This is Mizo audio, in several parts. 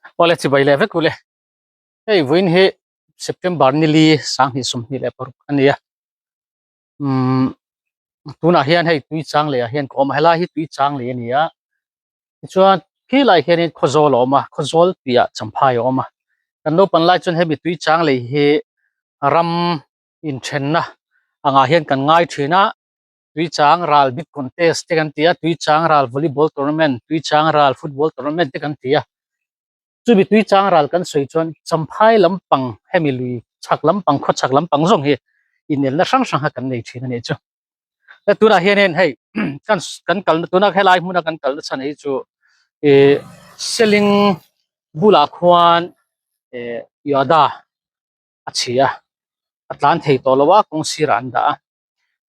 Awle chibai leh vek ule. Hei vawiin hi September nili 2026 a ni a. Umm tunah hian hei tui chang leh ah hian ka awm a, helai hi tui chang leh a ni a. Tichuan khilai hianin Khawzawl a awm a, Khawzawl piahah Champhai a awm a. Kan naupan lai chuan hemi tui chang lei hi ram inthenna angah hian kan ngai thin a. Tuichang ral big contest te kan ti a, Tuichang ral volleyball tournament, Tuichang ral football tournament te kan ti a. Chumi Tuichang ral kan sawi chuan Champhai lampang hemi lui chhak lampang khaw chhak lampang zawng hi inelna hrang hrang kha kan nei thin a nih chu. Hei tunah hianin hei kan kan kalna tuna helai hmuna kan kalna chhan hi chu ih Seling bulah khuan ih Yoda a chhi a, a tlan thei tawh lo a kawng sirah an dah a.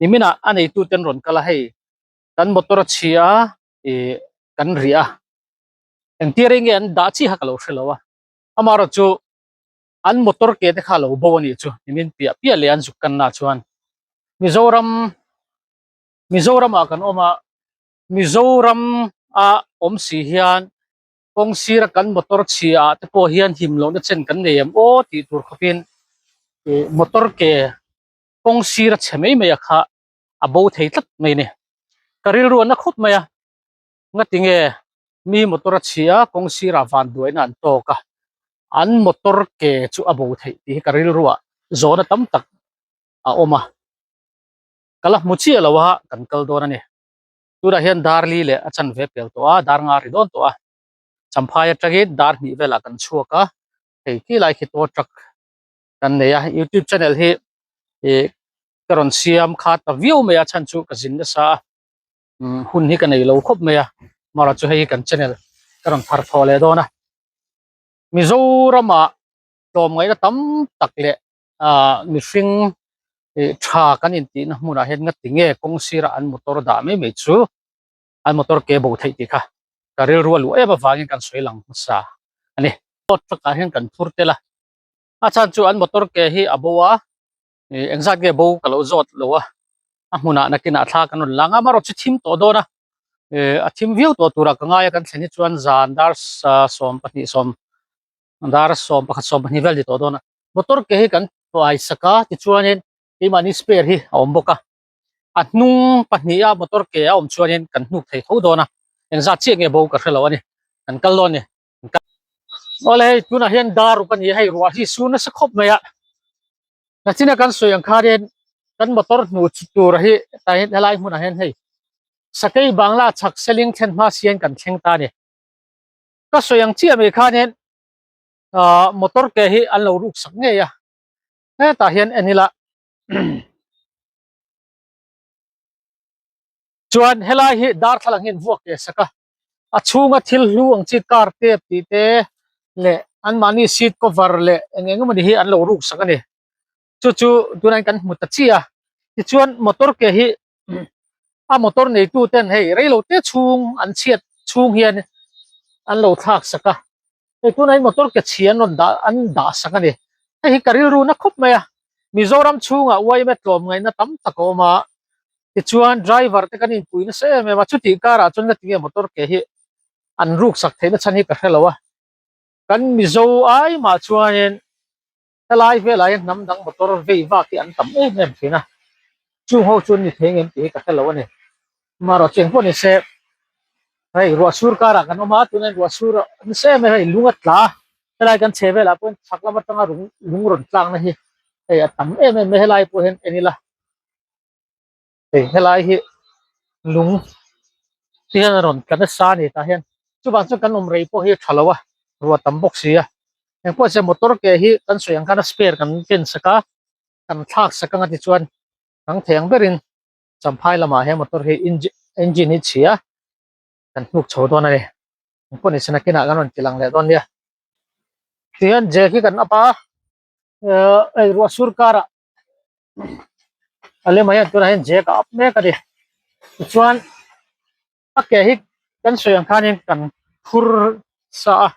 Niminah a neitute an rawn kal a, hei kan motor a chhi a ih kan rih a, engtir rei nge an dah chiah kha ka lo hre lo a, amaherawh chu an motor ke te kha a lo bo a nih chu nimin piah piah leh an zuk kanna chuan Mizoram Mizoramah kan awm a, Mizoram a awm si hian kawng sira kan motor chhia ah te pawh hian him lohna chen kan nei em aw tih tur khawpin ih motor ke kawng sir a chhe mai mai a kha a bo thei tlat mai a ni. Ka rilru a na khawp mai a, ngati nge mi motor a chhia a kawng sirah van duaina an tawk a, an motor ke chu a bo theih tih hi ka rilru ah zawhna tam tak a awm a, ka la hmu chiah lo a kan kal dawn a ni. Tunah hian dar li leh a chanve pel tawh a, dar nga ri dawn tawh a, Champhai atangin dar hnih velah kan chhuak a, hei khi lai khi tow truck kan nei a youtube channel hi ih ka rawn siam kha ta viau mai a chhan chu ka zin nasa a umm hun hi ka nei lo khawp mai a amaherawh chu hei hi kan channel ka rawn thar thawh leh dawn a Mizoramah tlawmngaihna tam tak leh ah mihring ih tha kan intihna hmunah hian ngati nge kawng sirah an motor dah mai mai chu an motor ke bo theih tih kha ka rilru a luh em avangin kan sawi lang hmasa a ni. Truck ah hian kan phur tel a. A chhan chu an motor ke hi a bo a, ih engzat nge bo ka lo zawt lo a, a hmunah nakinah thla kan rawn lang a, amaherawh chu thim tawh dawn a, ih a thim viau tawh turah ka ngai a, kan thlen hi chuan zan dar 12 sawm dar 11 12 vel ni tawh dawn a, motor ke hi kan tuai sak a tichuanin keimahni spare hi a awm bawk a, a hnung pahniha motor ke a awm chuanin kan hnuk thei tho dawn a, engzat chiah nge bo ka hre lo a ni, kan kal dawn a ni. Awle hei tunah hian dar ruk a ni a hei ruah hi sur nasa khawp mai a nachina kan sawi ang khanin kan motor hmuh tur hi hetah hian helai hmunah hian hei sakei bangla chhak seling thlen hma sian kan thleng ta a ni ka sawi ang chiah mai khanin ah motor ke hi an lo ruk sak ngei a hetah hian en ila Chuan helai hi darthlalang hian vuak teh sak a, a chhunga thil hlu ang chi car tep tih te leh anmahni seat cover leh eng eng emawni hi an lo ruk sak a ni. Chu chu tunah hian kan hmu ta chiah a, tichuan motor ke hi a motor neitu ten hei reilo te chhung an chhiat chhung hian an lo thlak sak a, hei tunah hian motor ke chhi an rawn dah an dah sak a ni. Hei hi ka rilru na khawp mai a, Mizoram chhungah yma tlawmngaihna tam tak a awm a, Tichuan driver te kan inpui nasa em em a, chutih karah chuan ka tinge motor ke hi an ruk sak theihna chhan hi ka hre lo a, kan Mizo ai mah chuanin helai velah hian hnam dang motor vei vak hi an tam em em thin a, chung ho chu an ni thei ngem tih hi ka hre lo a ni. Amaherawh chu engpawh ni se hei ruah sur karah kan awm a, tunah hian ruah sur nasa em em a hei lung a tla a, helai kan chhe velah pawhin chhak lam atanga lung rawn tlakna hi hei a tam em em mai helai pawh hian en ila. Hei helai hi lung te hian a rawn tla nasa a ni tah hian chuvang chuan kan awm rei pawh hi a tha lo a ruah tam bawk si a engpawh se motor ke hi kan sawi ang khan a spare kan ken sak a kan thlak sak anga tichuan rang thei ang berin champhai lamah he motor hi engine hi chhia kan hnuk chho dawn a ni engpawh ni se nakinah kan rawn ti lang leh dawn nia tihian jack hi kan up a hei ruah sur karah a lem ah hian tunah hian jack a up mek a ni tichuan a ke hi kan sawi ang khanin kan phur sa a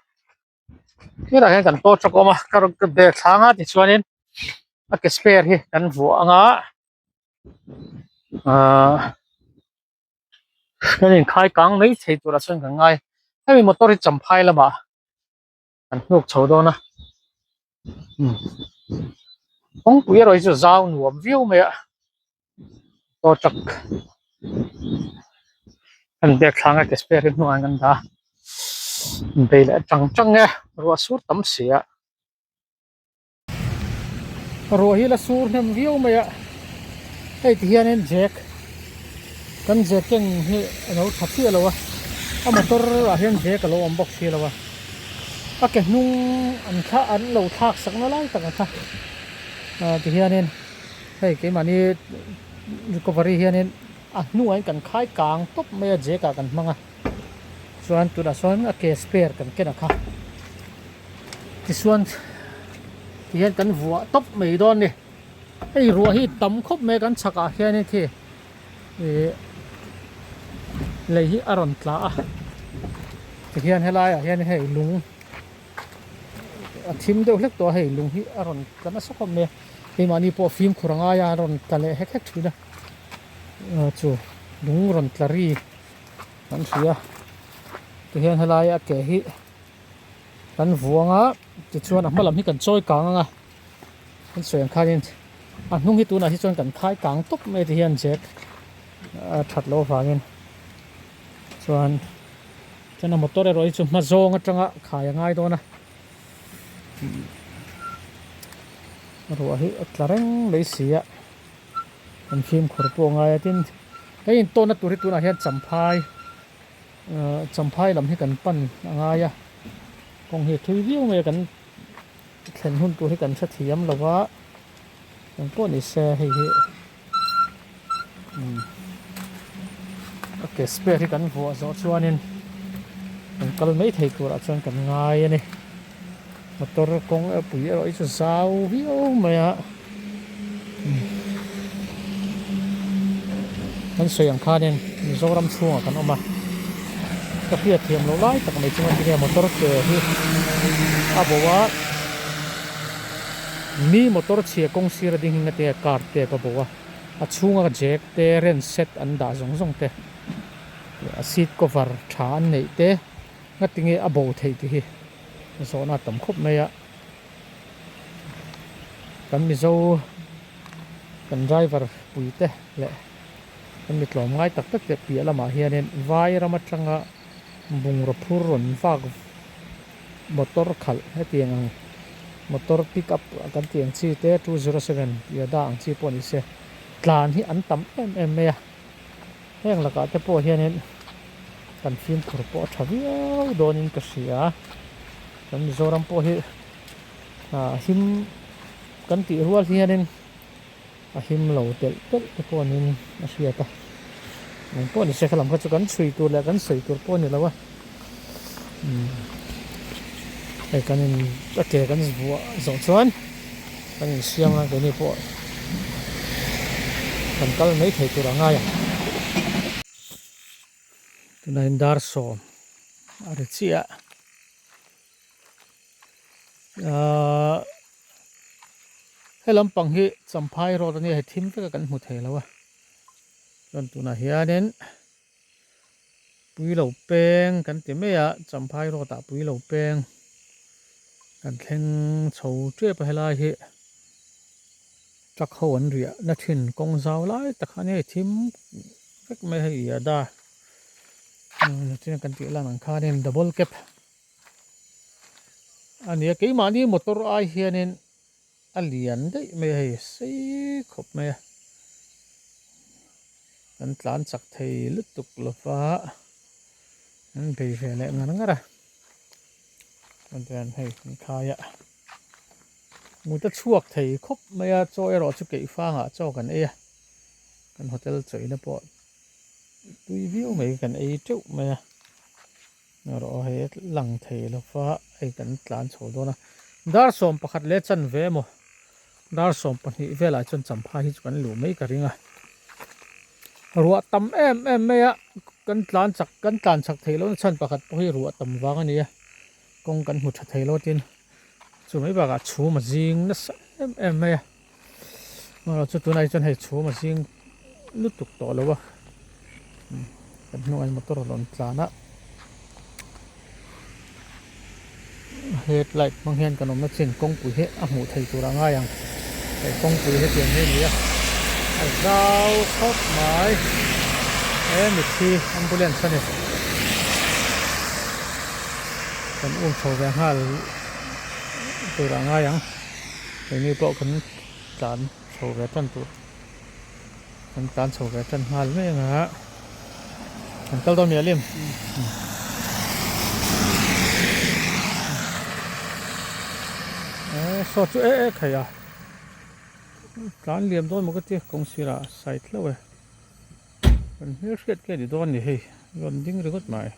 tunah hian kan tow truck a awm a ka rawn ka bag thlang a tichuanin a ke spare hi kan vuah ang a ahh kan inkhai kang mai thei turah chuan kan ngai hemi motor hi champhai lamah. Kan hnuk chho dawn a umm kawngpui erawh hi chu zau nuam viau mai a auto truck kan biak thlanga ke spare hi hnuaiah kan dah a bei leh tang tang e ruah sur tam si a. Ruah hi la sur hnem viau mai a, hei ti hianin jack kan jack keng hi a lo tha chiah lo a, a motor ah hian jack a lo awm bawk si lo a, a ke hnung an thla an lo thlak sak na lai tak ang kha ah ti hianin hei keimahni recovery hianin a hnuah hian kan khai kang tawp mai a jack ah kan hmang a, chuan tunah sawn a ke spare kan ken ang kha. Tichuan tihian kan vuah tawp mai dawn ni hei ruah hi tam khawp mai kan chhak ah hianin khi ih lei hi a rawn tla a tihian helai ah hian hei lung a thim deuh hlek tawh a hei lung hi a rawn tla nasa khawp mai a keimahni pawh fimkhur a ngai a a rawn tla leh hek hek thin a chu lung rawn tla ri kan hria tihian helai a ke hi. Kan vuang a tichuan a hma lam hi kan chawi kang ang a kan sawi ang khanin a hnung hi tunah hi chuan kan khai kang tawp mai ti hian jack a that loh avangin chuan chuan a motor erawh hi chu hma zawng atanga khai a ngai dawn a ruah hi a tla reng mai si a kan fimkhur pawh a ngai a tin hei intawnna tur hi tunah hian champhai. Champhai lam hi kan pan a ngai a, kawng hi a thui viau mai a, kan thlen hun tur hi kan hrethiam lo va, eng pawh ni se hei hi umm a ke spare hi kan vuah zawh chuanin kan kal mai thei turah chuan kan ngai a ni. Motor kawng a pui erawh hi chu zau viau mai a kan sawi ang khanin Mizoram chhungah kan awm a ka hriat thiam loh lai tak mai chunga tinge motor ke hi a bo a mi motor chhia kawng sir a ding hi ngatinge car tep a bo a a chhunga jack te ren set an dah zawng zawng te a seat cover tha an neih te ngatinge a bo theih tih hi. Zawhna a tam khawp mai a, kan Mizo kan driver pui te leh kan mi tlawm ngai tak tak te piah lamah hianin vai ram atanga bungraw phur rawn vak motor khalh hetiang ang motor pick up kan tih ang chi te 207 Yada ang chi pawh ni se tlan hi an tam em em mai a. Heng lakah te pawh hianin kan fimkhur pawh a tha viau dawnin ka hria kan Mizoram pawh hi ah him kan tih rual hianin a him lo telh telh te pawh niin a hriat a eng pawh ni se kha lam kha chu kan chhui tur leh kan sawi tur pawh a ni lo a umm hei kan in a ke kan vuah zawh chuan. Kan insiam a keini pawh kan kal mai thei tur a ngai ang. Tunah hian dar sawm a ri chiah a. Ahh he lampang hi Champhai road a nia hei thim vek a kan hmu thei lo a. Chuan tunah hianin Puilo peng kan ti mai a, Champhai road ah Puilo peng kan thleng chho tep a helai hi truck ho an riah na thin kawng zau lai tak kha nia thim vek mai hei i a da kan tih lan ang khanin double cab a nia keimahni motor ai hianin A lian daih mai a hei sei khawp mai a kan tlan chak thei lutuk lova an bei ve leh ngar ngar a chuan tihian hei an khai a mut a chhuak thei khawp mai a chaw erawh chu keih fangah chaw kan ei a kan hotel chawina pawh tui viau mai kan ei teuh mai a. Erawh hei lang thei lova hei kan tlan chho dawn a dar 11 leh chanve emaw dar 12 velah chuan champhai hi chu kan luh mai ka ring a ruah tam em em mai a kan tlan chak kan tlan chak thei lohna chhan pakhat pawh hi ruah tam vang a ni a kawng kan hmu tha thei lo tin chu mai bakah chhum a zing nasa em em mai a Amaherawhchu chu tunah hi chuan hei chhum a zing lutuk tawh lo a kan hnungah hian motor a rawn tlan a. Headlight hmang hian kan awmna chin kawngpui hi a hmuh theih tur a ngai ang. Hei kawngpui hetiang hi a ni a, a zau khawp mai. He mitthi ambulance a ni. Kan um chho ve nghal tur a ngai ang. Keini pawh kan tlan chho ve tan tur. Kan tlan chho ve tan nghal mai ang a. Kan kal dawn mial em? Eh, saw chu e e khai a. Tlan liam dawn maw ka ti kawng sirah side hlauh e. Kan hmel hriat nge ni dawn ni hei. Rawn ding ringawt mai.